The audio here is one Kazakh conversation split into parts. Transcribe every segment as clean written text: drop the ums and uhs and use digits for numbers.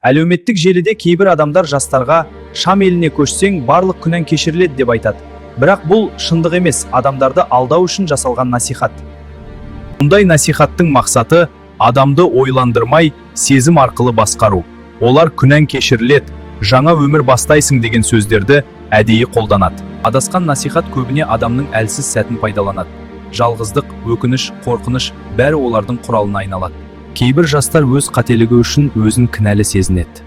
Әлеуметтік желіде кейбір адамдар жастарға «Шам еліне көшсең, барлық күнәң кешіріледі» деп айтады. Бірақ бұл шындық емес, адамдарды алдау үшін жасалған насихат. Мұндай насихаттың мақсаты – адамды ойландырмай, сезім арқылы басқару. Олар «күнәң кешіріледі, жаңа өмір бастайсың» деген сөздерді әдейі қолданады. Адасқан насихат көбіне адамның әлсіз сәтін пайдаланады. Жалғыздық, өкініш, қорқыныш – бәрі олардың құралына айналады. Кейбір жастар өз қателігі үшін өзін кінәлі сезінеді.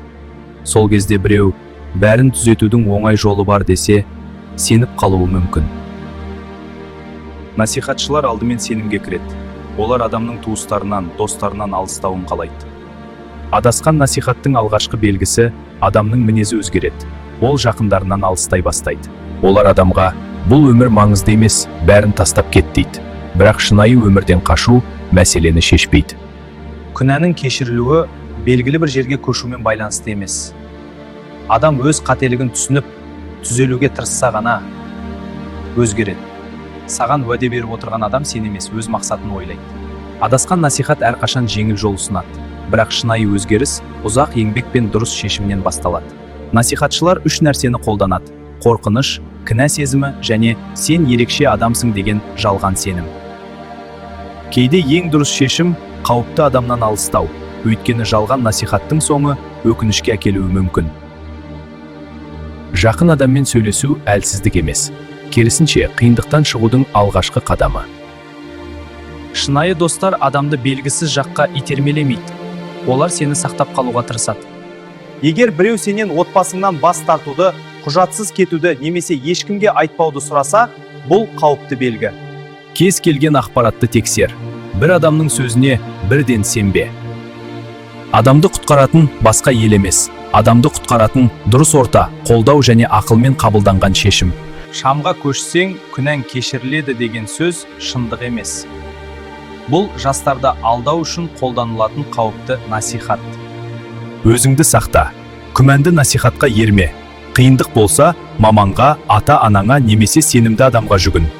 Сол кезде біреу «бәрін түзетудің оңай жолы бар» десе, сеніп қалуы мүмкін. Насихатшылар алдымен сенімге кіреді. Олар адамның туыстарынан, достарынан алыстауын қалайды. Адасқан насихаттың алғашқы белгісі – адамның мінезі өзгереді. Ол жақындарынан алыстай бастайды. Олар адамға «бұл өмір маңызды емес, бәрін тастап кет» дейді. Бірақ шынайы өмірден қашу мәселені шешпейді. Күнәнің кешірілуі белгілі бір жерге көшумен байланысты емес. Адам өз қателігін түсініп, түзелуге тырысса ғана өзгереді. Саған уәде беріп отырған адам сен емес, өз мақсатын ойлайды. Адасқан насихат әрқашан жеңіл жол ұсынады, бірақ шынайы өзгеріс ұзақ еңбек пен дұрыс шешімнен басталады. Насихатшылар үш нәрсені қолданады: қорқыныш, кінә сезімі және «сен ерекше адамсың» деген жалған сенім. Кейде ең дұрыс шешім – қауіпті адамнан алыстау, өйткені жалған насихаттың соңы өкінішке әкелуі мүмкін. Жақын адаммен сөйлесу әлсіздік емес, керісінше, қиындықтан шығудың алғашқы қадамы. Шынайы достар адамды белгісіз жаққа итермелемейді. Олар сені сақтап қалуға тырысады. Егер біреу сенен отбасыңнан бас тартуды, құжатсыз кетуді немесе ешкімге айтпауды сұраса, бұл қауіпті белгі. Кез келген ақпаратты тексер. Бір адамның сөзіне бірден сенбе. Адамды құтқаратын басқа ел емес, адамды құтқаратын дұрыс орта, қолдау және ақылмен қабылданған шешім. Шамға көшсең, күнәң кешіріледі деген сөз шындық емес. Бұл жастарды алдау үшін қолданылатын қауіпті насихат. Өзіңді сақта. Күмәнді насихатқа ерме. Қиындық болса, маманға, ата анаңа немесе сенімді адамға жүгін.